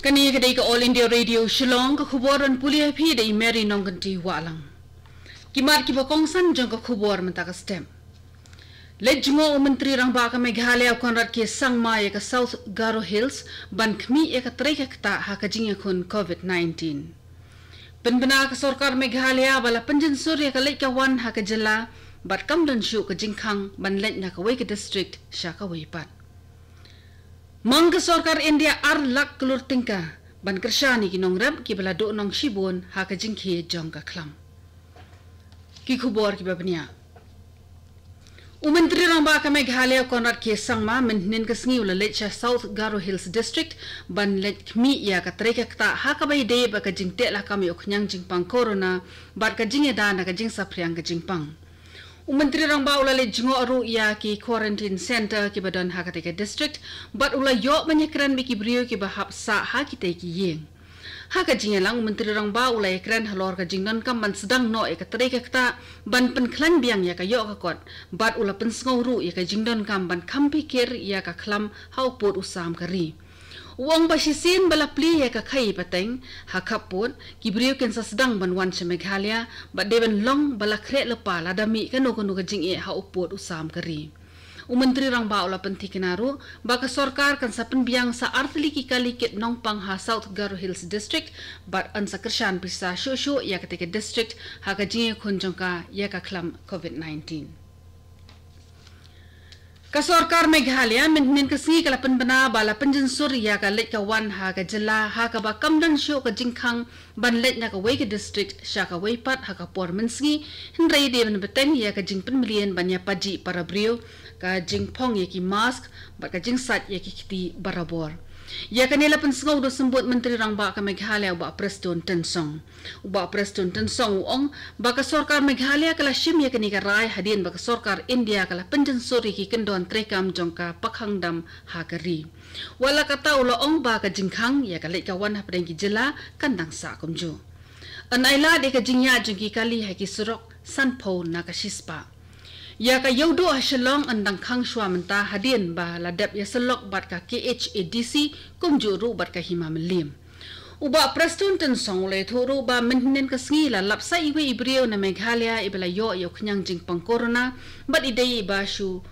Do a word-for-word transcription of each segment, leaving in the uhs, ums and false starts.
Kane ka dei ka All India Radio Shillong, ka khubor ban pule ha phi da i Mary Nongkanti Wahlang. Ki mat kiba kongsan jong ka khubor mynta ka step. Leit jngoh u Myntri Rangbah ka Meghalaya u Conrad K Sangma ïa ka South Garo Hills ban khmih ïa ka trei ka ktah ha ka jingïakhun COVID nineteen. Pynbna ka sorkar Meghalaya ba la pynjynsur ïa ka leit ka wan ha ka jylla bad kam don shuh ka jingkhang ban leit na kawei ka district sha kawei pat. Mang ka sorkar India ar lak klur tyngka ban kyrshan ïa ki nongrep kiba la duh nong shibun ha ka jingkhie jong ka khlam. Ki khubor kiba bniah. U Myntri Rangbah ka Meghalaya u Conrad K Sangma mynhynnin ka sngi u la leit sha South Garo Hills District ban leit khmih ïa ka trei ka ktah ha kaba ïadei bad ka jingteh lakam ïa u khñiang jingpang corona bad ka jingïada na ka jingsaphriang ka jingpang. U Myntri Rangbah u la leit jngoh ruh ïa ki quarantine center kiba don ha katei ka district bad u la ïoh ban ïakren bad ki briew kiba hap sah ha kitei ki ïing. Ha ka jingïalang u Myntri Rangbah u la ïakren halor ka jingdonkam ban sdang noh ïa ka trei ka ktah ban pynkhlaiñ biang ïa ka ïoh ka kot bad u la pynsngew ruh ïa ka jingdonkam ban kham phikir ïa ka khlam ha u pud u sam ka ri. U ong ba shisien ba la plie ïa ka khaïi pateng ha khappud ki briew kin sa sdang ban wan sha Meghalaya bad dei ban long ba la khreh lypa lada mih kano kano ka jingeh ha u pud u sam ka ri. U Myntri Rangbah u la pynthikna ruh ba ka sorkar kan sa pynbiang sa artylli ki kali kit nongpang ha South Garo Hills District bad yn sa kyrshan pisa shuh shuh ïa katei ka district ha ka jingïakhun jong ka ïa ka khlam COVID nineteen. Ka sorkar Meghalaya mynhynnin ka sngi ka la pynbna ba la pynjynsur ïa ka leit ka wan ha ka jylla ha kaba kam don shuh ka jingkhang ban leit na kawei ka district sha kawei pat ha ka por mynsngi, hynrei dei ban bteng ïa ka jingpynmlien ban ïa pajih para briew, ka jingphong ïa ki mask bad ka jingsait ïa ki kti barabor. Ïa kane la pynsngew da u Symbud Myntri Rangbah ka Meghalaya u Bah Prestone Tynsong. U Bah Prestone Tynsong u ong ba ka sorkar Meghalaya ka la shim ïa kane ka rai hadien ba ka sorkar India ka la pynjynsur ïa ki kyndon treikam jong ka pakhang dam ha ka ri. Wat la katta u la ong ba ka jingkhang ïa ka leit ka wan hapdeng ki jylla kan dang sah kumjuh. Yn ailad ïa ka jingïaid jong ki kali ha ki surok sanphew na ka shispah. Ïa ka Ïewduh ha Shillong yn dang khang shuwa mynta hadien ba la dep ïasyllok bad ka K H A D C kumjuh ruh bad ka Hima Mylliem. U Bah Prestone Tynsong u la ïathuh ruh ba mynhynnin ka sngi la lap sa iwei i briew na Meghalaya iba la ïoh ïa u khñiang jingpang corona bad i dei iba shu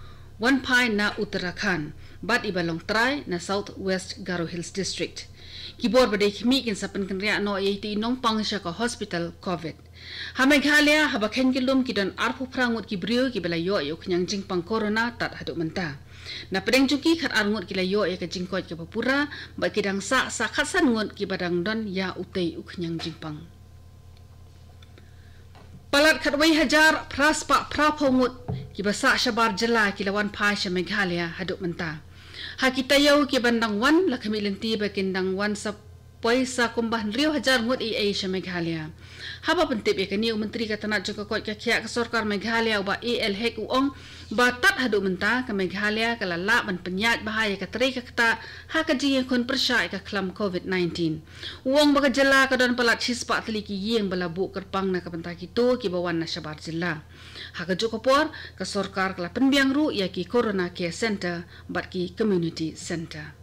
wanphai na Uttarakhand bad iba long trai na South West Garo Hills District. Ki bor ba dei khmih kin sa pynkynriah noh ïa itei i nongpang sha ka hospital COVID. Ha Meghalaya haba kheiñ ki lum ki don arphew phra ngut ki briew kiba la ïoh ïa u khñiang jingpang corona tad haduh mynta. Na pdeng jong ki khatar ngut ki la ïoh ïa ka jingkoit kaba pura bad ki dang sah sa khatsan ngut kiba dang don ïa utei u khñiang jingpang. Palat khatwei hajar phra spah phraphew ngut kiba sah shabar jylla ki la wanphai sha Meghalaya haduh mynta. Ha ki taïew kiban dang wan la khmih lynti ba kin dang wan sa poi sa kumba hynriew hajar ngut eiei sha Meghalaya. Haba pyntip ïa kane u Myntri ka tnat jong ka koit ka khiah ka sorkar Meghalaya u Bah A L Hek u ong ba tad haduh mynta ka Meghalaya ka la lah ban pynïaid bha ïa ka trei ka ktah ha ka jingïakhun pyrshah ïa ka khlam COVID nineteen. U ong ba ka jylla ka don palat shispah tylli ki ïing ba la buh kyrpang na ka bynta kito kiba wan na shabar jylla. Ha kajuh ka por ka sorkar ka la pynbiang ruh ïa ki Corona Care Center bad ki Community Center.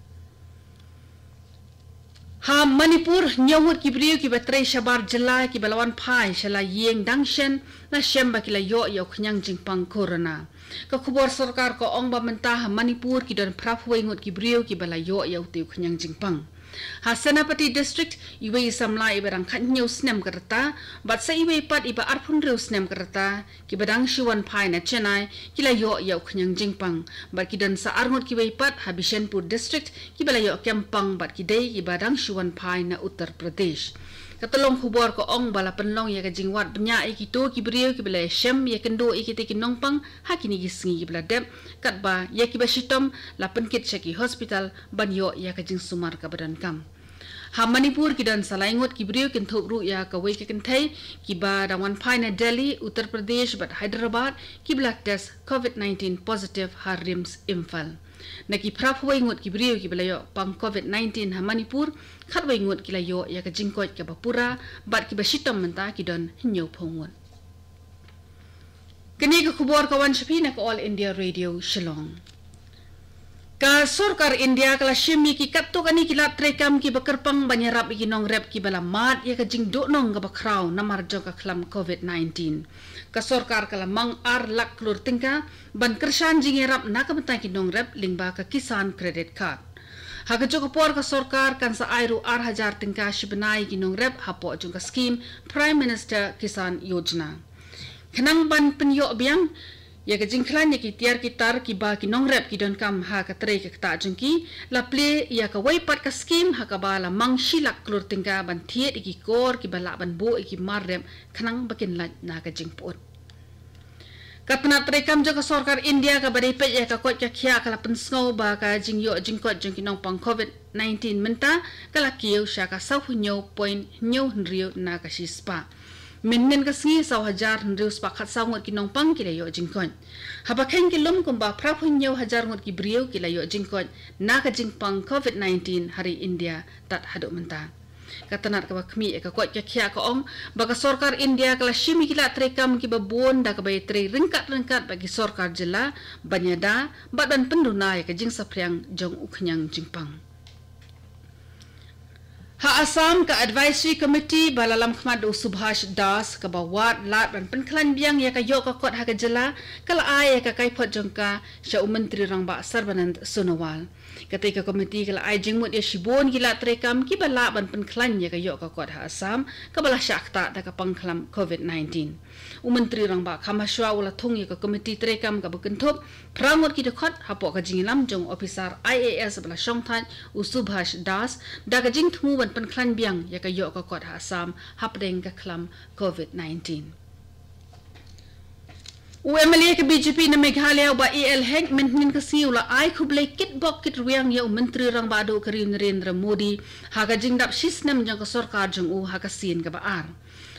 Ha Manipur, hynñiew ngut ki briew kiba trei shabar jylla kiba la wanphai sha la ïing dang shen la shem ba ki la ïoh ïa u khñiang jingpang corona. Ka khubor sorkar ka ong ba mynta ha Manipur ki don phraphew wei ngut ki briew kiba la ïoh ïa utei u khñiang jingpang. Ha Senapati District, iwei i samla iba dang khathynñiew snem ka rta bad sa iwei pat iba arphew hynriew snem ka rta kiba dang shu wanphai na Chennai ki la ïoh ïa u khñiang jingpang bad ki don sa ar ngut kiwei pat ha Bishnupur District kiba la ïoh kem pang bad ki dei kiba dang shu wanphai na Uttar Pradesh. Ka tyllong khubor ka ong ba la pynlong ïa ka jingwad bniah ïa kito ki briew kiba la shem ïakynduh ïa kitei ki nongpang ha kine ki sngi kiba la dep, katba ïa kiba shitom la pynkit sha ki hospital ban ïoh ïa ka jingsumar kaba donkam. Ha Manipur ki don sa lai ngut ki briew, kynthup ruh ïa kawei ka kynthei kiba dang wanphai na Delhi, Uttar Pradesh bad Hyderabad kiba la test COVID nineteen positive ha RIMS Imphal. Na ki phraphew wei ngut ki briew kiba la ïoh pang COVID nineteen ha Manipur, khatwei ngut ki la ïoh ïa ka jingkoit kaba pura bad kiba shitom mynta ki don hynñiewphew ngut. Kane ka khubor ka wan sha phi na ka All India Radio Shillong. Ka sorkar India ka la shim ïa ki katto katne ki lad treikam kiba kyrpang ban ïarap ïa ki nongrep kiba la mad ïa ka jingduhnong kaba khraw namar jong ka khlam COVID nineteen. Ka sorkar ka la mang ar lak klur tyngka ban kyrshan jingïarap na ka bynta ki nongrep lyngba ka Kisan Credit Card. Ha kajuh ka por ka sorkar kan sa ai ruh ar hajar tyngka shi bnai ïa ki nongrep hapoh jong ka skhim Prime Minister Kisan Yojana. Khnang ban pynïoh biang ïa ka jingkhlaiñ ïa ki tiar ki tar kiba ki nongrep ki donkam ha ka trei ka ktah jong ki, la plie ïa kawei pat ka skhim ha kaba la mang shi lak klur tyngka ban thied ïa ki kor kiba lah ban buh ïa ki mar rep khnang ba kin lait na ka jingpyut. Ka tnat treikam jong ka sorkar India kaba dei peit ïa ka koit ka khiah ka la pynsngew ba ka jingïoh jingkoit jong ki nongpang COVID nineteen mynta ka la kiew sha ka saw hynñiew point hynñiew hynriew na ka shispah. Mynhynnin ka sngi saw hajar hynriew spah khatsaw ngut ki nongpang ki la ïoh jingkoit. Haba kheiñ ki lum kumba phra point hynñiew hajar ngut ki briew ki la ïoh jingkoit na ka jingpang COVID nineteen ha ri India tad haduh mynta. Ka tnat kaba khmih ïa ka koit ka khiah ka ong ba ka sorkar India ka la shim ïa ki lad treikam kiba bun da kaba ïatrei ryngkat ryngkat bad ki sorkar jylla ban ïada bad ban pynduna ïa ka jingsaphriang jong u khñiang jingpang. Ha Assam, ka Advisory Committee ba la lamkhmat da u Subhash Das kaba wad lad ban pynkhlaiñ biang ïa ka ïoh ka kot ha ka jylla ka la ai ïa ka kaiphod jong ka sha u Myntri Rangbah Sarbanand Sonowal. Katei ka komiti ka la ai jingmut ïa shibun ki lad treikam kiba lah ban pynkhlaiñ ïa ka ïoh ka kot ha Assam kaba la shah ktah da ka pangkhlam COVID nineteen. U Myntri Rangbah Kham Hashwa u la thung ïa ka komiti treikam kaba kynthup phra ngut ki dkhot hapoh ka jingïalam jong u ophisar I A S ba la shongthait u Subhash Das da ka jingthmu ban pynkhlaiñ biang ïa ka ïoh ka kot ha Assam hapdeng ka khlam COVID nineteen. U M L A ka B J P na Meghalaya u Bah A L Hek mynhynnin ka sngi u la ai khublei kitbok kitrwiang ïa u Myntri Rangbah Duh ka ri u Narendra Modi ha ka jingdap shisnem jong ka sorkar jong u ha ka sien kaba ar.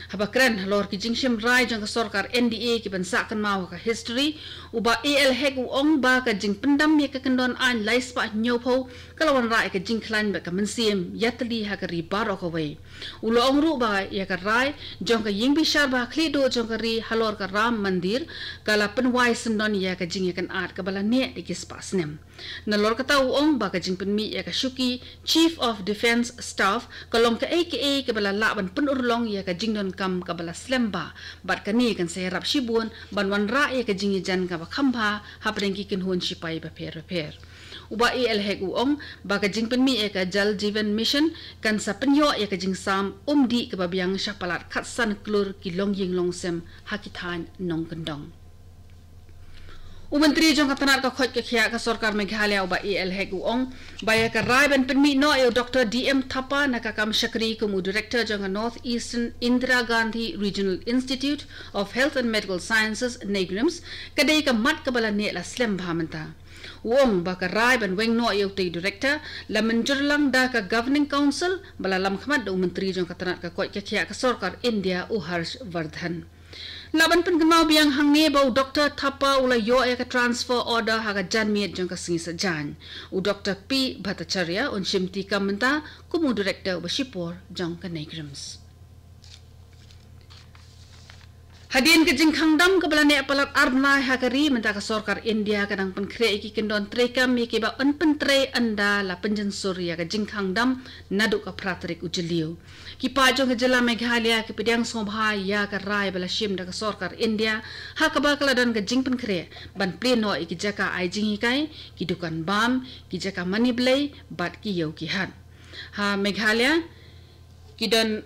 Haba kren halor ki jingshim rai jong ka sorkar N D A kiban sah kynmaw ha ka history, u Bah A L Hek u ong ba ka jingpyndam ïa ka kyndon aiñ lai spah hynñiewphew ka la wanrah ïa ka jingkhlaiñ bad ka mynsiem ïatylli ha ka ri baroh kawei. U la ong ruh ba ïa ka rai jong ka ïing bishar ba ha khlieh duh jong ka ri halor ka Ram Mandir ka la pynwai syndon ïa ka jingïakynad kaba la neh da ki spah snem. Nalor kata u ong ba ka jingpynmih ïa ka shuki Chief of Defence Staff ka long kaei kaei kaba la lah ban pynurlong ïa ka jingdonkam kaba la slem bha bad kane kan sa ïarap shibun ban wanrah ïa ka jingïajan kaba kham bha hapdeng ki kynhun shipai bapher bapher. U Bah A L Hek u ong ba ka jingpynmih ïa ka Jal Jeevan Mission kan sa pynïoh ïa ka jingsam umdih kaba biang sha palat khatsan klur ki longïing longsem ha ki thaiñ nongkyndong. U Myntri jong ka tnat ka koit ka khiah ka sorkar Meghalaya u Bah A L Hek u ong ba ïa ka rai ban pynmih noh ïa u Doctor D M Thapa na ka kam shakri kum u Director jong ka North Eastern Indira Gandhi Regional Institute of Health and Medical Sciences, NEIGRIHMS, ka dei ka mat kaba la neh la slem bha mynta. U ong ba ka rai ban weng noh ïa utei u Director la mynjur lang da ka Governing Council ba la lamkhmat da u Myntri jong ka tnat ka koit ka khiah ka sorkar India u Harsh Vardhan. Lah ban pynkynmaw biang hangne ba u Doctor Thapa u la ïoh ïa ka transfer order ha ka janmiet jong ka sngi Saitjaiñ. U Doctor P Bhattacharya un shim ti kam mynta kum u Director uba shipor jong ka NEIGRIHMS. Hadien ka jingkhang dam kaba la neh palat ar bnai ha ka ri, mynta ka sorkar India ka dang pynkhreh ïa ki kyndon treikam ïa kiba yn pyntrei ynda la pynjynsur ïa ka jingkhang dam naduh ka phra tarik u Jylliew. Ki paid jong ka jylla Meghalaya ki pdiang sngewbha ïa ka rai ba la shim da ka sorkar India ha kaba ka la don ka jingpynkhreh ban plie noh ïa ki jaka ai jinghikai, ki dukan bam, ki jaka mane blei bad ki ïew ki hat. Ha Meghalaya ki don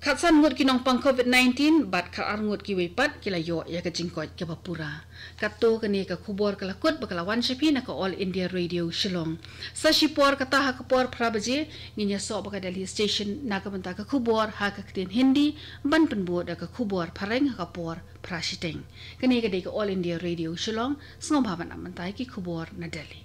khatsan ngut ki nongpang COVID nineteen bad khatar ngut kiwei pat ki la ïoh ïa ka jingkoit kaba pura. Katto kane ka khubor ka la kut ba ka la wan sha phi na ka All India Radio Shillong. Sa shipor kata ha ka por phra baje ngin ïasoh bad ka Delhi Station na ka bynta ka khubor ha ka ktien Hindi, ban pynbud da ka khubor phareng ha ka por phra shiteng. Kane ka dei ka All India Radio Shillong, sngewbha ban ap mynta ïa ki khubor na Delhi.